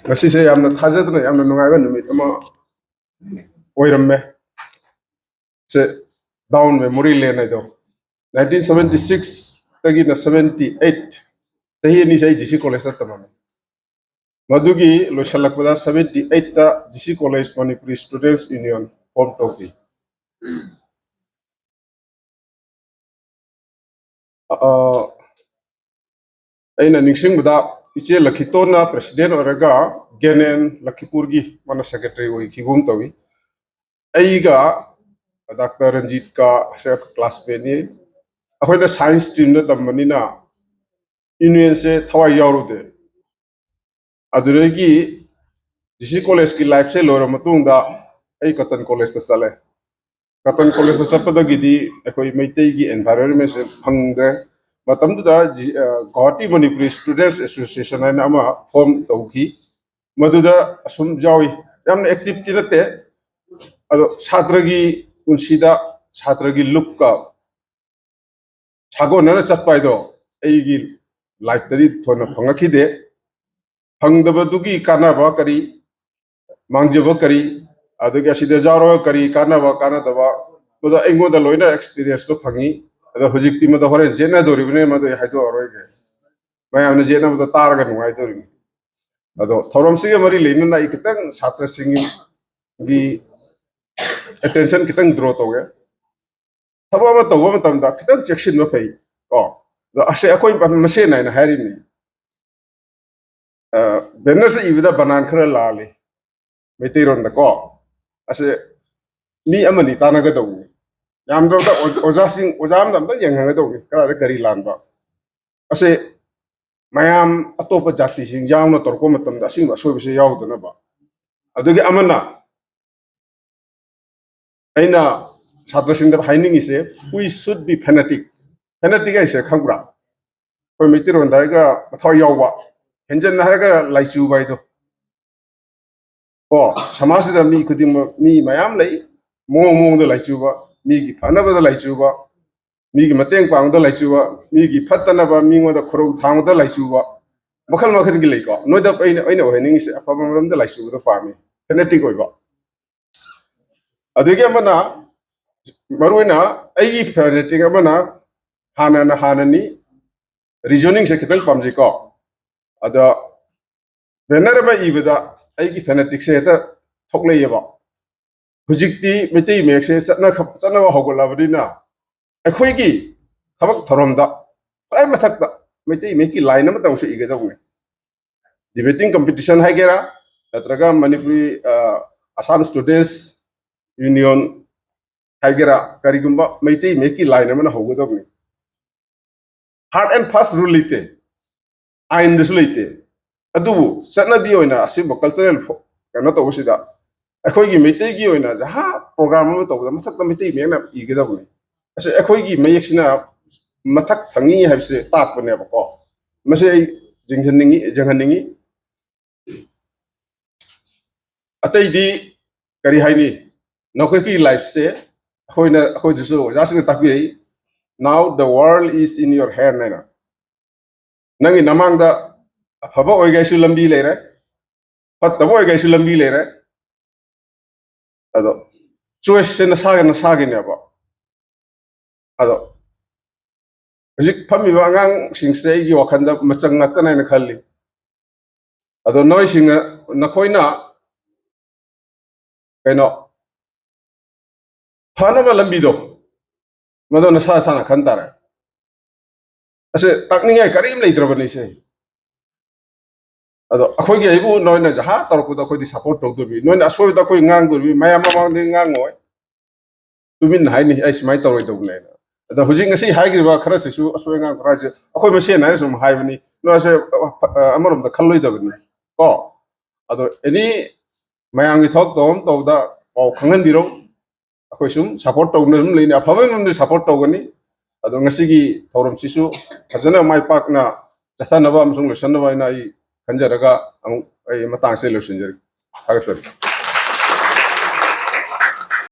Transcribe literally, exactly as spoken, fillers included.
ꯉꯁꯤꯁꯦ ꯌꯥꯝꯅ ꯊꯥꯖꯗꯅ ꯌꯥꯝꯅ ꯅꯨꯡꯉꯥꯏꯕ ꯅꯨꯃꯤꯠ ꯑꯃ ꯑꯣꯏꯔꯝꯃꯦ꯫ ꯁꯦ, ꯗꯥꯎꯟ ꯃꯦꯃꯣꯔꯤ ꯂꯦꯟ ꯍꯥꯏꯗꯣ, ꯅꯥꯏꯟꯇꯤꯟ ꯁꯕꯦꯟꯇꯤ ꯁꯤꯛꯁꯇꯒꯤꯅ ꯁꯕꯦꯟꯇꯤ ꯑꯩꯠ, ꯆꯍꯤ ꯑꯅꯤꯁꯦ ꯑꯩ ꯖꯤ ꯁꯤ ꯀꯣꯂꯦꯖꯇ ꯇꯝꯃꯝꯃꯦ꯫ ꯃꯗꯨꯒꯤ ꯂꯣꯏꯁꯤꯜꯂꯛꯄꯗ ꯁꯕꯦꯟꯇꯤ ꯑꯩꯠꯇ G C college Manipuri students union form ꯇꯧꯈꯤ꯫ ꯑ, ꯑꯩꯅ ꯅꯤꯡꯁꯤꯡꯕꯗ ꯏꯆꯦ ꯂꯈꯤꯇꯣꯟꯅ ꯄ꯭ꯔꯦꯁꯤꯗꯦꯟꯠ ꯑꯣꯏꯔꯒ ꯒꯦꯅꯦꯟ ꯂꯈꯤꯄꯨꯔꯒꯤ ꯃꯥꯅ ꯁꯦꯀ꯭ꯔꯦꯇꯔꯤ ꯑꯣꯏꯈꯤꯒꯨꯝ ꯇꯧꯏ꯫ ꯑꯩꯒ ꯗꯥꯛꯇꯔ ꯔꯟꯖꯤꯠꯀ ꯁꯦ ꯀ꯭ꯂꯥꯁꯃꯦꯠꯅꯤ꯫ ꯑꯩꯈꯣꯏꯅ ꯁꯥꯏꯟꯁ ꯁ꯭ꯇ꯭ꯔꯤꯝꯗ ꯇꯝꯕꯅꯤꯅ ꯌꯨꯅꯤꯌꯟꯁꯦ ꯊꯋꯥꯏ ꯌꯥꯎꯔꯨꯗꯦ꯫ ꯑꯗꯨꯗꯒꯤ ꯖꯤ ꯁꯤ ꯀꯣꯂꯦꯖꯀꯤ ꯂꯥꯏꯐꯁꯦ ꯂꯣꯏꯔ ꯃꯇꯨꯡꯗ ꯑꯩ ꯀꯇꯟ ꯀꯣꯂꯦꯖꯇ ꯆꯠꯂꯦ꯫ ꯀꯇꯟ ꯀꯣꯂꯦꯖꯇ ꯆꯠꯄꯗꯒꯤꯗꯤ ꯑꯩꯈꯣꯏ ꯃꯩꯇꯩꯒꯤ ꯑꯦꯟꯚꯥꯏꯔꯣꯟꯃꯦꯟꯁꯦ ꯐꯪꯗ꯭ꯔꯦ꯫ ꯃꯇꯝꯗꯨꯗ ꯖꯤ-, ꯑ, ꯒꯧꯍꯥꯇꯤ ꯃꯅꯤꯄꯨꯔꯤ ꯁ꯭ꯇꯨꯗꯦꯟꯠꯁ ꯑꯦꯁꯣꯁꯤꯌꯦꯁꯟ ꯍꯥꯏꯅ ꯑꯃ ꯐꯣꯔꯝ ꯇꯧꯈꯤ꯫ ꯃꯗꯨꯗ ꯑꯁꯨꯝ ꯌꯥꯎꯏ꯫ ꯌꯥꯝꯅ ꯑꯦꯛꯇꯤꯚꯇꯤ ꯅꯠꯇꯦ, ꯑꯗꯣ ꯁꯥꯇ꯭ꯔꯒꯤ ꯄꯨꯟꯁꯤꯗ ꯁꯥꯇ꯭ꯔꯒꯤ ꯂꯨꯞꯀ ꯁꯥꯒꯣꯟꯅꯅ ꯆꯠꯄ ꯍꯥꯏꯗꯣ ꯑꯩꯒꯤ ꯂꯥꯏꯐꯇꯗꯤ ꯊꯣꯏꯅ ꯐꯪꯉꯛꯈꯤꯗꯦ꯫ ꯐꯪꯗꯕꯗꯨꯒꯤ ꯀꯥꯟꯅꯕ ꯀꯔꯤ, ꯃꯥꯡꯖꯕ ꯀꯔꯤ, ꯑꯗꯒꯤ ꯑꯁꯤꯗ ꯌꯥꯎꯔꯒ ꯀꯔꯤ ꯀꯥꯟꯅꯕ, ꯀꯥꯟꯅꯗꯕ, ꯃꯗꯨ ꯑꯩꯉꯣꯟꯗ ꯂꯣꯏꯅ ꯑꯦꯛꯁꯄꯤꯔꯤꯌꯦꯟꯁꯇꯣ ꯐꯪꯉꯤ꯫ ꯑꯗꯣ ꯍꯧꯖꯤꯛꯇꯤ ꯃꯗꯨ ꯍꯣꯔꯦꯟ ꯌꯦꯠꯅꯗꯣꯔꯤꯕꯅꯤ, ꯃꯗꯨ ꯑꯩ ꯍꯥꯏꯗꯣꯛꯑꯔꯣꯏꯒꯦ꯫ ꯃꯌꯥꯝꯅ ꯌꯦꯠꯅꯕꯗꯣ ꯇꯥꯔꯒ ꯅꯨꯡꯉꯥꯏꯗꯣꯔꯤꯕꯅꯤ꯫ ꯑꯗꯣ ꯊꯧꯔꯝꯁꯤꯒ ꯃꯔꯤ ꯂꯩꯅꯅ ꯑꯩ ꯈꯤꯇꯪ ꯁꯥꯇ꯭ꯔꯁꯤꯡꯒꯤ ꯑꯦꯇꯦꯟꯁꯟ ꯈꯤꯇꯪ ꯗ꯭ꯔꯣ ꯇꯧꯒꯦ꯫ ꯊꯕꯛ ꯑꯃ ꯇꯧꯕ ꯃꯇꯝꯗ ꯈꯤꯇꯪ ꯆꯦꯛꯁꯤꯟꯕ ꯐꯩ꯫ ꯀꯣ, ꯑꯗꯣ ꯑꯁꯦ ꯑꯩꯈꯣꯏ ꯃꯁꯦꯟ ꯍꯥꯏꯅ ꯍꯥꯏꯔꯤꯕꯅꯤ꯫ ꯕꯦꯅꯔꯁꯦ ꯏꯕꯗ ꯕꯅꯥꯟ ꯈꯔ ꯂꯥꯜꯂꯤ ꯃꯩꯇꯩꯔꯣꯟꯗꯀꯣ꯫ ꯑꯁꯦ ꯃꯤ ꯑꯃꯅꯤ ꯇꯥꯟꯅꯒꯗꯧꯕꯅꯤ꯫ ꯌꯥꯝꯗ꯭ꯔꯕꯗ ꯑꯣ-, ꯑꯣꯖꯥꯁꯤꯡ, ꯑꯣꯖꯥ ꯑꯃꯅ ꯑꯝꯇ ꯌꯦꯡꯍꯟꯒꯗꯧꯕꯅꯤ ꯀꯗꯥꯏꯗ ꯀꯔꯤ ꯂꯥꯟꯕ꯫ ꯑꯁꯦ ꯃꯌꯥꯝ ꯑꯇꯣꯞꯄ ꯖꯥꯇꯤꯁꯤꯡ ꯌꯥꯎꯅ ꯇꯧꯔꯛꯄ ꯃꯇꯝꯗ ꯑꯁꯤꯒꯨꯝꯕ ꯑꯁꯣꯏꯕꯁꯦ ꯌꯥꯎꯗꯅꯕ꯫ ꯑꯗꯨꯒꯤ ꯑꯃꯅ ꯑꯩꯅ ꯁꯥꯇ꯭ꯔꯁꯤꯡꯗ ꯍꯥꯏꯅꯤꯡꯉꯤꯁꯦ, we should be fanatic꯫ Fanatic ꯍꯥꯏꯁꯦ ꯈꯪꯕ꯭ꯔꯥ? ꯑꯩꯈꯣꯏ ꯃꯩꯇꯩꯔꯣꯟꯗ ꯍꯥꯏꯔꯒ ꯃꯊ꯭ꯋꯥꯏ ꯌꯥꯎꯕ, ꯍꯦꯟꯖꯟꯅ ꯍꯥꯏꯔꯒ ꯂꯥꯏꯆꯨꯕ ꯍꯥꯏꯗꯣ꯫ ꯀꯣ, ꯁꯃꯥꯖꯁꯤꯗ ꯃꯤ ꯈꯨꯗꯤꯡꯃꯛ, ꯃꯤ ꯃꯌꯥꯝ ꯂꯩ, ꯃꯑꯣꯡ ꯃꯑꯣꯡꯗ ꯂꯥꯏꯆꯨꯕ, ꯃꯤꯒꯤ ꯐꯅꯕꯗ ꯂꯥꯏꯆꯨꯕ, ꯃꯤꯒꯤ ꯃꯇꯦꯡ ꯄꯥꯡꯕꯗ ꯂꯥꯏꯆꯨꯕ, ꯃꯤꯒꯤ ꯐꯠꯇꯅꯕ, ꯃꯤꯉꯣꯟꯗ ꯈꯨꯔꯧ ꯊꯥꯡꯕꯗ ꯂꯥꯏꯆꯨꯕ꯫ ꯃꯈꯜ ꯃꯈꯜꯒꯤ ꯂꯩꯀꯣ꯫ ꯅꯣꯏꯗ ꯑꯩꯅ ꯑꯩꯅ ꯑꯣꯏꯍꯟꯅꯤꯡꯉꯤꯁꯦ ꯑꯐꯕ ꯃꯔꯝꯗ ꯂꯥꯏꯁꯨꯕꯗ ꯄꯥꯝꯃꯤ, ꯐꯦꯅꯦꯇꯤꯛ ꯑꯣꯏꯕ꯫ ꯑꯗꯒꯤ ꯑꯃꯅ, ꯃꯔꯨꯑꯣꯏꯅ ꯑꯩꯒꯤ ꯐꯦꯅꯦꯇꯤꯛ ꯑꯃꯅ ꯍꯥꯟꯅꯅ ꯍꯥꯟꯅꯅꯤ, ꯔꯤꯖꯅꯤꯡꯁꯦ ꯈꯤꯇꯪ ꯄꯥꯝꯖꯩꯀꯣ꯫ ꯑꯗ ꯕꯦꯅꯔ ꯑꯃ ꯏꯕꯗ ꯑꯩꯒꯤ ꯐꯦꯅꯦꯇꯤꯛꯁꯦ ꯍꯦꯛꯇ ꯊꯣꯛꯂꯛꯑꯦꯕ꯫ ꯍꯧꯖꯤꯛꯇꯤ ꯃꯩꯇꯩ ꯃꯌꯦꯛꯁꯦ ꯆꯠꯅ ꯆꯠꯅꯕ ꯍꯧꯒꯠꯂꯕꯅꯤꯅ ꯑꯩꯈꯣꯏꯒꯤ ꯊꯕꯛ ꯊꯧꯔꯝꯗ ꯈ꯭ꯋꯥꯏ ꯃꯊꯛꯇ ꯃꯩꯇꯩ ꯃꯌꯦꯛꯀꯤ ꯂꯥꯏꯟ ꯑꯃꯇꯪꯁꯨ ꯏꯒꯗꯧꯕꯅꯤ꯫ ꯗꯤꯕꯦꯇꯤꯡ ꯀꯝꯄꯤꯇꯤꯁꯟ ꯍꯥꯏꯒꯦꯔꯥ, ꯅꯠꯇ꯭ꯔꯒ ꯃꯅꯤꯄꯨꯔꯤ, ꯑ, ꯑꯁꯥꯝ ꯁ꯭ꯇꯨꯗꯦꯟꯁ ꯌꯨꯅꯤꯌꯟ ꯍꯥꯏꯒꯦꯔꯥ, ꯀꯔꯤꯒꯨꯝꯕ ꯃꯩꯇꯩ ꯃꯌꯦꯛꯀꯤ ꯂꯥꯏꯟ ꯑꯃꯅ ꯍꯧꯒꯗꯕꯅꯤ꯫ ꯍꯥꯔꯠ ꯑꯦꯟ ꯐꯥꯁ ꯔꯨꯜ ꯂꯩꯇꯦ, ꯑꯥꯏꯟꯗꯁꯨ ꯂꯩꯇꯦ꯫ ꯑꯗꯨꯕꯨ ꯆꯠꯅꯕꯤ ꯑꯣꯏꯅ ꯑꯁꯤꯒꯨꯝꯕ ꯀꯜꯆꯔꯦꯜ ꯀꯩꯅꯣ ꯇꯧꯕꯁꯤꯗ ꯑꯩꯈꯣꯏꯒꯤ ꯃꯩꯇꯩꯒꯤ ꯑꯣꯏꯅ ꯖꯍꯥ ꯄ꯭ꯔꯣꯒ꯭ꯔꯥꯝ ꯑꯃ ꯇꯧꯕꯗ ꯃꯊꯛꯇ ꯃꯩꯇꯩ ꯃꯌꯦꯛꯅ ꯏꯒꯗꯕꯅꯤ꯫ ꯑꯁꯤ ꯑꯩꯈꯣꯏꯒꯤ ꯃꯌꯦꯛꯁꯤꯅ ꯃꯊꯛ ꯊꯪꯉꯤ ꯍꯥꯏꯕꯁꯦ ꯇꯥꯛꯄꯅꯦꯕꯀꯣ꯫ ꯃꯁꯤ ꯑꯩ ꯌꯦꯡꯍꯟꯅꯤꯡꯉꯤ, ꯌꯦꯡꯍꯟꯅꯤꯡꯉꯤ꯫ ꯑꯇꯩꯗꯤ ꯀꯔꯤ ꯍꯥꯏꯅꯤ? ꯅꯈꯣꯏꯒꯤ ꯂꯥꯏꯐꯁꯦ ꯑꯩꯈꯣꯏꯅ, ꯑꯩꯈꯣꯏꯗꯁꯨ ꯑꯣꯖꯥꯁꯤꯡꯅ ꯇꯥꯛꯄꯤꯔꯛꯏ, "Now the world is in your hand" ꯍꯥꯏꯅ꯫ ꯅꯪꯒꯤ ꯅꯃꯥꯡꯗ ꯑꯐꯕ ꯑꯣꯏꯒꯦꯁꯨ ꯂꯝꯕꯤ ꯂꯩꯔꯦ, ꯐꯠꯇꯕ ꯑꯣꯏꯒꯦꯁꯨ ꯂꯝꯕꯤ ꯂꯩꯔꯦ꯫ ꯑꯗꯣ ꯆꯣꯏꯁꯁꯦ ꯅꯁꯥꯒꯤ, ꯅꯁꯥꯒꯤꯅꯦꯕ꯫ ꯑꯗꯣ ꯍꯧꯖꯤꯛ ꯐꯝꯃꯤꯕ ꯑꯉꯥꯡꯁꯤꯡꯁꯦ ꯑꯩꯒꯤ ꯋꯥꯈꯜꯗ ꯃꯆꯪ ꯉꯥꯛꯇꯅꯦ ꯍꯥꯏꯅ ꯈꯜꯂꯤ꯫ ꯑꯗꯣ ꯅꯣꯏꯁꯤꯡꯅ, ꯅꯈꯣꯏꯅ ꯀꯩꯅꯣ, ꯐꯅꯕ ꯂꯝꯕꯤꯗꯣ ꯃꯗꯨ ꯅꯁꯥ ꯅꯁꯥꯅ ꯈꯟ ꯇꯥꯔꯦ꯫ ꯑꯁꯦ ꯇꯥꯛꯅꯤꯡꯉꯥꯏ ꯀꯔꯤꯝ ꯂꯩꯇ꯭ꯔꯕꯅꯤ ꯁꯦ꯫ ꯑꯗꯣ ꯑꯩꯈꯣꯏꯒꯤ ꯑꯩꯕꯨ ꯅꯣꯏꯅ ꯖꯍꯥ ꯇꯧꯔꯛꯄꯗ ꯑꯩꯈꯣꯏꯗꯤ ꯁꯞꯄꯣꯔꯠ ꯇꯧꯗꯣꯔꯤꯕꯅꯤ, ꯅꯣꯏꯅ ꯑꯁꯣꯏꯕꯗ ꯑꯩꯈꯣꯏ ꯉꯥꯡꯗꯣꯔꯤꯕꯅꯤ, ꯃꯌꯥꯝ ꯃꯃꯥꯡꯗ ꯉꯥꯡꯉꯣꯏ꯫ ꯇꯨꯃꯤꯟꯅ ꯍꯥꯏꯅꯤ, "ꯑꯩ ꯁꯨꯃꯥꯏꯅ ꯇꯧꯔꯣꯏꯗꯧꯕꯅꯦꯅ"꯫ ꯑꯗꯣ ꯍꯧꯖꯤꯛ ꯉꯁꯤ ꯍꯥꯏꯈ꯭ꯔꯤꯕ ꯈꯔꯁꯤꯁꯨ ꯑꯁꯣꯏ ꯑꯉꯥꯝ ꯈꯔ ꯍꯥꯏꯁꯦ ꯑꯩꯈꯣꯏ ꯃꯁꯦꯟ ꯍꯥꯏꯅ ꯁꯨꯝ ꯍꯥꯏꯕꯅꯤ꯫ ꯅꯣꯏꯁꯦ, ꯑ, ꯑꯃꯔꯣꯝꯗ ꯈꯜꯂꯣꯏꯗꯕꯅꯤ ꯀꯣ꯫ ꯑꯗꯣ ꯑꯦꯅꯤ ꯃꯌꯥꯝꯒꯤ ꯊꯕꯛ ꯇꯧꯐꯝ ꯇꯧꯕꯗ ꯄꯥꯎ ꯈꯪꯍꯟꯕꯤꯔꯣ꯫ ꯑꯩꯈꯣꯏ ꯁꯨꯝ ꯁꯞꯄꯣꯔꯠ ꯇꯧꯅ ꯑꯗꯨꯝ ꯂꯩꯅꯤ, ꯑꯐꯕ ꯃꯔꯝꯗ ꯁꯞꯄꯣꯔꯠ ꯇꯧꯒꯅꯤ꯫ ꯑꯗꯣ ꯉꯁꯤꯒꯤ ꯊꯧꯔꯝꯁꯤꯁꯨ ꯐꯖꯅ ꯃꯥꯏ ꯄꯥꯛꯅ ꯆꯠꯊꯅꯕ ꯑꯃꯁꯨꯡ ꯂꯣꯏꯁꯤꯟꯅꯕ ꯍꯥꯏꯅ ꯑꯩ ꯈꯟꯖꯔꯒ ꯑꯃꯨꯛ ꯑꯩ ꯃꯇꯥꯡꯁꯦ ꯂꯣꯏꯁꯤꯟꯖꯔꯒꯦ꯫ ꯊꯥꯒꯠꯆꯔꯤ꯫